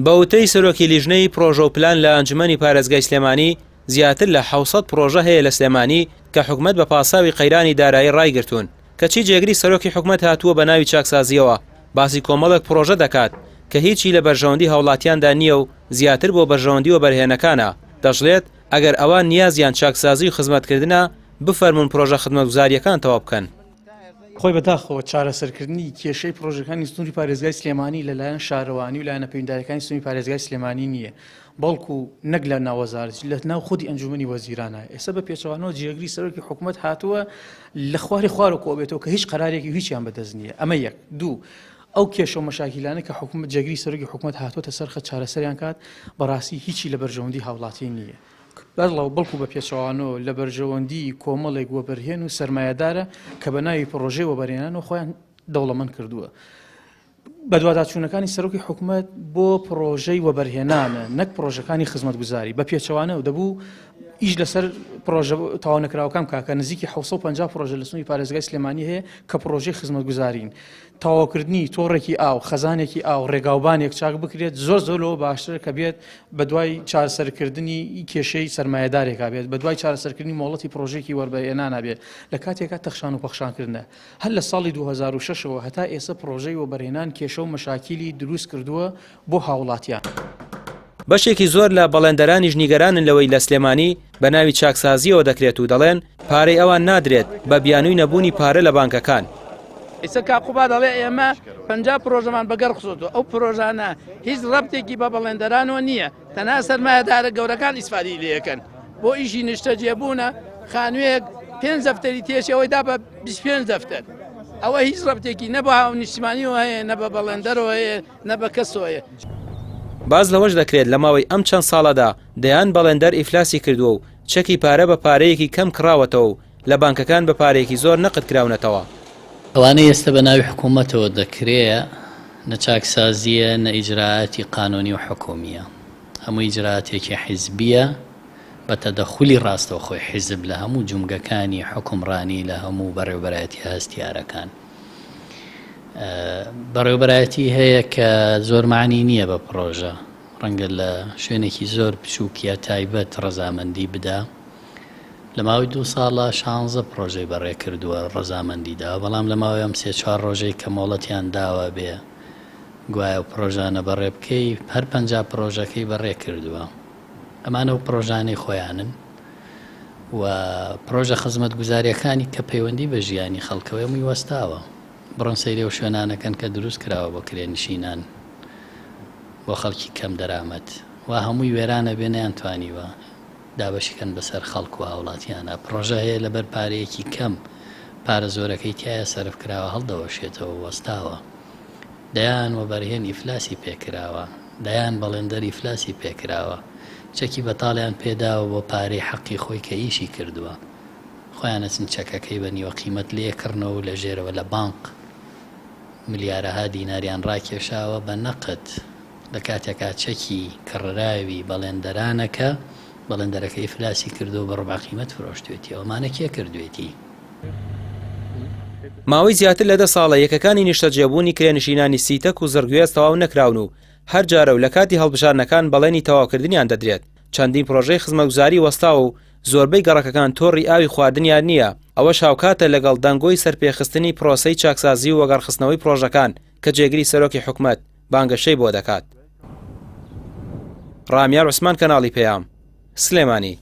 بە وتەی سەرۆکی لیژنەی پرۆژە و پلان لە ئەنجومەنی پارێزگای سلێمانی، زیاتر لە 700 پرۆژە هەیە لە سلێمانی کە حکومەت بە پاساوی قەیرانی دارایی ڕایگرتوون، کەچی جێگری سەرۆکی حکومەت هاتووە بە ناوی چاکسازییەوە باسی کۆمەڵێک پرۆژە دەکات کە هیچی لە بەرژەوەندی هاوڵاتیاندا نییە و زیاتر بۆ بەرژەوەندی وەبەرهێنەکانە، دەشڵێت، ئەگەر ئەوان نیازیان چاکسازی و خزمەتکردنە، بفەرموون پرۆژە خزمەتگوزارییەکان تەواو بکەن. خۆی بەداخەوە چارەسەرکردنی کێشەی پرۆژەکانی سنووری پارێزگای سلێمانی لەلایەن شارەوانی و لایەنە پەیوەندیدارەکانی سنووری پارێزگای سلێمانی نییە، بەڵکو نەک لە ناو وەزارەت لە ناو خودی ئەنجومەنی وەزیرانە. ئێستا بە پێچەوانەوە جێگری سەرۆکی حکومەت هاتووە لە خواری خوارەوە کۆبێتەوە کە هیچ قەرارێکی هیچیان بەدەست نییە. ئەمە یەک. دوو، ئەو کێشە و مەشاکیلانە کە حکومەت جێگری سەرۆکی حکومەت هاتووەتە سەر خەت چارەسەریان کات، بەڕاستی هیچی لە بەرژەوەندی هاوڵاتی نییە. بەڵکو بە پێچەوانەوە لە بەرژەوەندی کۆمەڵێک وەبەرهێن و سەرمایەدارە کە بە ناوی پڕۆژەی وەبەرهێنانەوە خۆیان دەوڵەمەند کردووە. بەدواداچوونەکانی سەرۆکی حکومەت بۆ پڕۆژەی وەبەرهێنانە نەک پڕۆژەکانی خزمەتگوزاری، بە پێچەوانەوە دەبوو ئیش لەسەر پڕۆژە تەواونەکراوەکان بکات کە نزیکی 750 پڕۆژە لە سنووری پارێزگای سلێمانی هەیە کە پڕۆژەی خزمەتگوزارین. تەواوکردنی تۆڕێکی ئاو، خەزانێکی ئاو، ڕێگاوبانێک چاک بکرێت زۆر زۆر لەوە باشترە کە بێت بەدوای چارەسەرکردنی کێشەی سەرمایەدارێکا بێت، بەدوای چارەسەرکردنی مۆڵەتی پڕۆژەیەکی وەربەرهێنانا بێت لە کاتێکا تەخشان و پەخشانکردنە. هەر لە ساڵی 2006 ەوە هەتا ئێسە پڕۆژەی وەبەرهێنان کێشە و مەشاکیلی دروست کردووە بۆ هاوڵاتیان. بەشێکی زۆر لە بەڵێندەرانیش نیگەرانن لەوەی لە سلێمانی بە ناوی چاکسازییەوە دەکرێت و دەڵێن پارەی ئەوان نادرێت بە بیانووی نەبوونی پارە لە بانکەکان. ئیستا کاک قوباد ئەڵێ ئێمە 50 پرۆژەمان بەگەڕ خستۆتەوە ئەو پرۆژانە هیچ ڕەبتێکی بە بەڵێندەرانەوە نییە تەنها سەرمایەدارە گەورەکان ئیسفادەی لێ ئەکەن بۆ ئیشی نیشتەجێبوونە خانوویەک پێنج دەفتەری تێشی ئەوەی دا بە 25 دەفتەر ئەوە هیچ ڕەبتێکی نە بە هاونیشتمانیەوە هەیە نە بە بەڵێندەرەوە هەیە نە بە کەسەوە هەیە. باس لەوەش دەکرێت لە ماوەی ئەم چەند ساڵەدا دەیان بەڵێندەر ئیفلاسی کردووە و چەکی پارە بە پارەیەکی کەم کڕاوەتەوە و لە بانکەکان بە پارەیەکی زۆر نەقد کراونەتەوە. ئەوانەی ئێستە بە ناوی حکوومەتەوە دەکرێ نە چاکسازییە نە ئیجرائاتی قانوونی و حکوومییە. هەموو ئیجرائاتێکی حیزبییە بە تەدەخولی ڕاستەوخۆی حیزب لە هەموو جومگەکانی حوکمڕانی لە هەموو بەڕێوەبەرایەتییە هەستیارەکان. بەڕێوەبەرایەتی هەیە کە زۆر مەعنی نییە بە پڕۆژە، ڕەنگە لە شوێنێکی زۆر بچووک یا تایبەت ڕەزامەندی بدا. لە ماوەی دوو ساڵا شانزە پڕۆژەی بەڕێ کردووە ڕەزامەندی داوە، بەڵام لە ماوەی ئەم سێ چوار ڕۆژەی کە مۆڵەتیان داوە بێ گوایە ئەو پڕۆژانە بەڕێ بکەی هەر 50 پڕۆژەکەی بەڕێ کردووە. ئەمانە ئەو پڕۆژانەی خۆیانن و پڕۆژە خزمەتگوزارییەکانی کە پەیوەندی بە ژیانی خەڵکەوە هەمووی وەستاوە. بڕۆن سەیری ئەو شوێنانە کەن کە دروست کراوە بۆ کرێنشینان، بۆ خەڵکی کەم دەرامەت. وا هەمووی وێرانە بێ نەیانتوانیوە دابەشی کەن بەسەر خەڵک و هاوڵاتیانا. پڕۆژە هەیە لەبەر پارەیەکی کەم پارە زۆرەکەی تیایا سەرف کراوە هەڵدەوەشێتەوە و وەستاوە. دەیان وەبەرهێن ئیفلاسی پێکراوە، دەیان بەڵێندەر ئیفلاسی پێکراوە، چەکی بەتاڵیان پێداوە بۆ پارەی حەقی خۆی کە ئیشی کردووە. خۆیان ئەچن چەکەکەی بە نیوە قیمەت لێ ئەکڕنەوە و لە ژێرەوە لە بانق ملیارەها دیناریان ڕاکێشاوە بە نەقد لە کاتێکا چەکی کڕراوی بەڵێندەرانە کە بەڵێندەرەکە ئیفلاسی کردووە بە ڕوبع قیمەت فرۆشتوێتیەوە ئەمانە کێ کردوێتی؟ ماوەی زیاتر لە دە ساڵە یەکەکانی نیشتەجێبوونی کرێنشینانی سیتەک و زڕگوێز تەواو نەکراون و هەر جارە و لە کاتی هەڵبژاردنەکان بەڵێنی تەواوکردنیان دەدرێت، چەندین پرۆژەی خزمەتگوزاری وەستاوە و زۆربەی گەڕەکەکان تۆڕی ئاوی خواردنیان نییە، ئەوەش هاوکاتە لەگەڵ دەنگۆی سەرپێخستنی پرۆسەی چاکسازی و وەگەڕخستنەوەی پرۆژەکان کە جێگری سەرۆکی حکومەت بانگەشەی بۆ دەکات. ڕامیار عوسمان کەناڵی پەیام، سلێمانی.